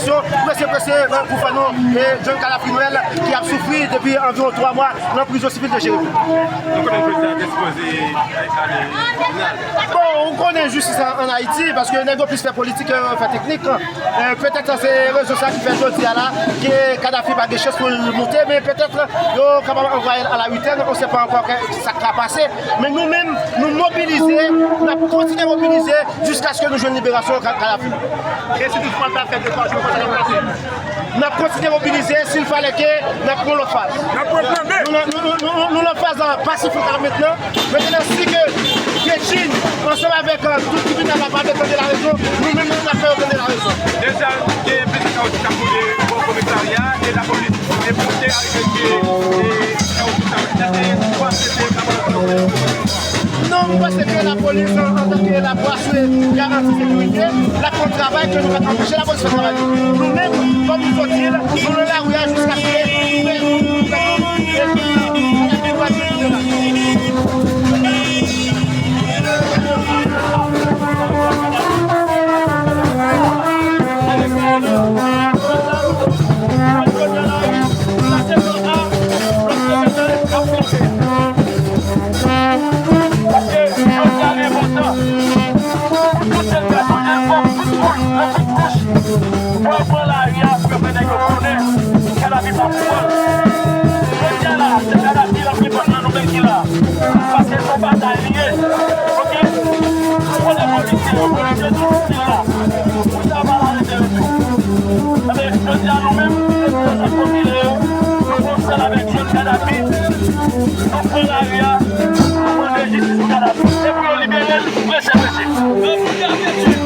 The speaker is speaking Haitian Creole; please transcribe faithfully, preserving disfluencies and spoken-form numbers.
Prese, prese, pou fè nou, e, jwenn Kadhafi Noël ki ap soufri depi anviwon twa mwa nan prizon sivil de Jeremi. Nou konnen jodi a te sipoze ale tribinal. Bon, ou konnen jistis an, an Ayiti, paske nèg yo plis fè politik ke fè teknik. E, petèt se rezon sa ki fè jodi a la, ke Kadhafi pa gen chans pou l moute, men petèt yo kapab anvoye l a la itèn, on sait pas encore sa k ka pase. Men nou menm, nou mobilize, n ap kontinye mobilize jiskaske nou jwenn liberasyon Ka-, Kadhafi. E si toutfwa l ta fè de twa jou, kòman sa t ap pase? N ap kontinye mobilize, si l falè ke n ap pran lòt faz. N ap pran plan B. Nou nan, nou, nou, nou, nou nan faz, a, pasifik la mentnan. Mentnan, si ke Gretchen, ansanm avèk, a, tout tribinal la pa vle tande larezon, nou menm, nou, n ap fè yo tande larezon. Deja, gen plizyè kawoutchou k ap boule bò komisarya a, e lapolis te monte arete, e, kawoutchou sa. Èske w panse se lapolis? Non, m panse ke lapolis, an, antanke lavwa sou garanti sekirite, l ap fè yon travay ke nou pa t anpeche lapolis fè travay li. Nou menm, kòm nou soti, nou nan lari a jiskaske nou fè, nou fè, nou fè, nou fè, nou fè, nou fè, nou fè, Pran lari a pou yo fè nèg yo konnen Kadhafi pa pou kò l. Jodi a la, se Kadhafi l ap defann nan nou menm ki la. Paske se yon batay li ye. Oke? Ou konnen polisye yo, polisye tou.